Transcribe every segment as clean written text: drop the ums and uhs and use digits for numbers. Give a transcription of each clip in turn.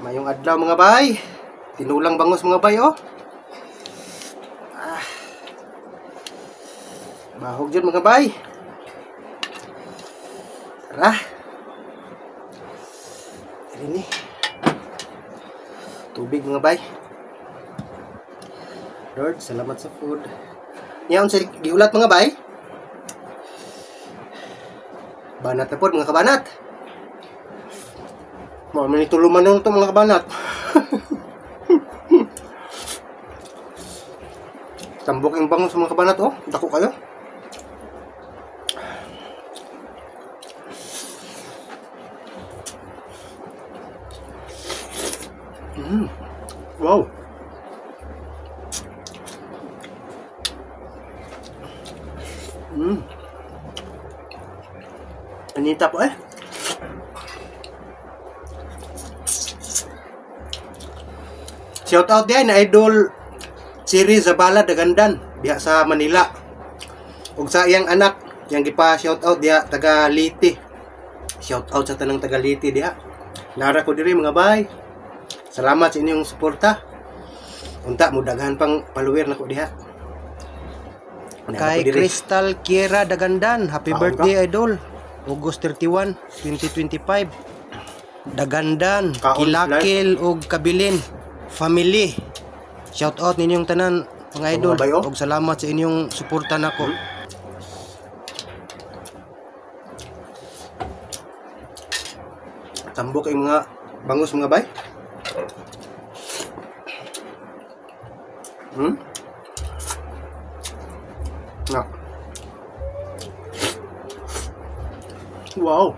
Mayong adlaw mga bay. Tinulang bangos mga bay oh. Ah. Bahog dyan mga bay. Tara. Ini. Tubig mga bay. Lord, salamat sa food. Niya unsa giulat mga bay? Banat na po mga kabanat. Mao man tuluman nun to mga kabanat. Tambok yung bango sa mga kabanat oh. Dako kayo. Wow. Anita po eh. Shout out din na idol Siri Zabala Dagandan diha sa Manila. Ug sa iyang anak yang gipa shout out diha taga Leyte. Shout out sa tanang taga Leyte diha. Nara ko diri mga bay. Salamat sa inyong suporta. Unta mo daghan pang follower nako diha. Kay Crystal Kiera Dagandan, happy birthday idol. August 31, 2025. Dagandan, Kilakil ug Kabilin family. Shout out ninyong tanan mga idol. Ug salamat sa inyong suporta nako. Tambok ang mga bangus mga bay. Na. Wow.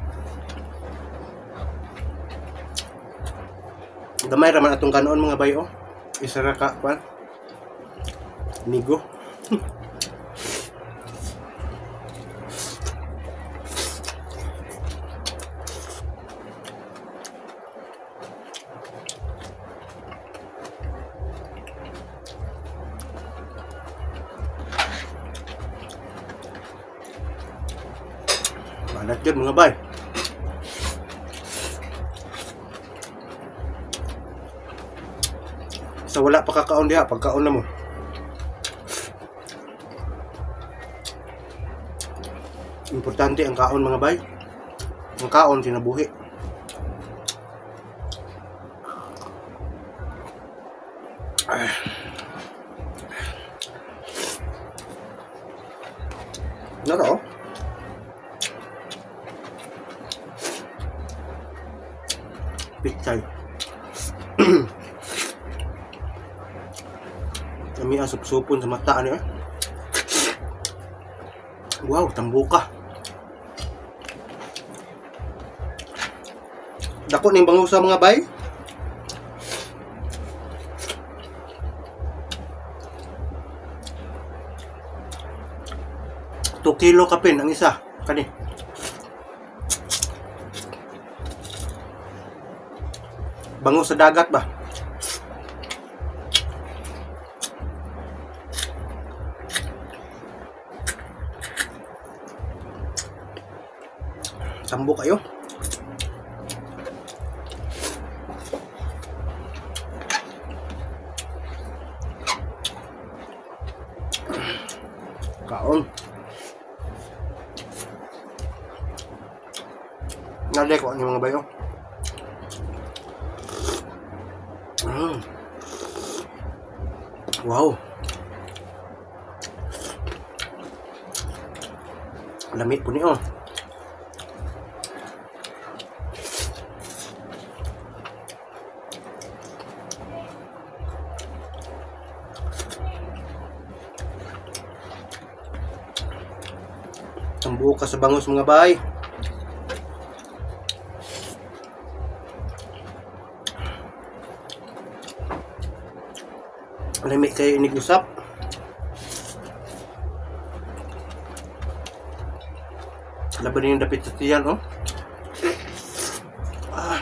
Gamay ra man atong kanon mga bay oh. Isa ra ka kwan. Migo. Banat yun mga bay. Sa wala pa kakaon diha, pagkaon na mo. Importante ang kaon mga bay. Ang kaon kinabuhi. Naro. Pichay. Kami ang supsupon sa mata ano eh. Wow, tambuka. Dako ning bangusa mga bay. 2 kilo kapin ang isa kani. Bango sa dagat ba? Sambo kayo. Kaon. Nalay ko ang mga bayo. Wow. Lami po niyo. Tambuka sa bangus mga bay. Lami kayo inigusap. Laban yung dapit sa tiyan oh. Ah.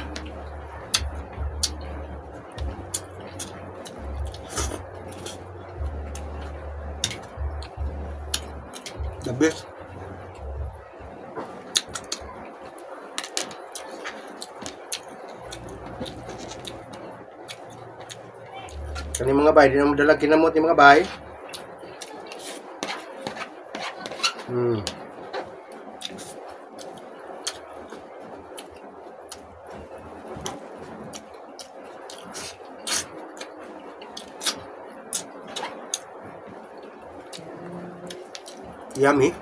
The best. Kani, mga bay, di na mo dalag kinamot ni, mga bay. Yummy.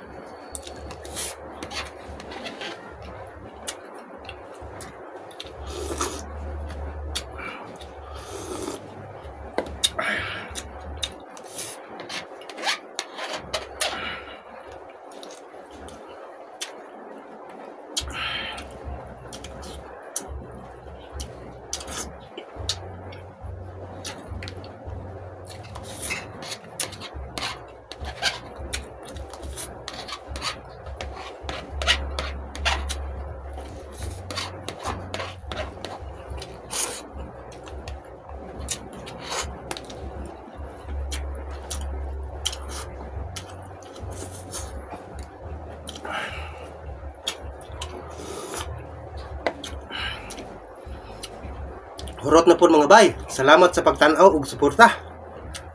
Hurot na po, mga bay. Salamat sa pagtanaw ug suporta.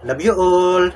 Love you all.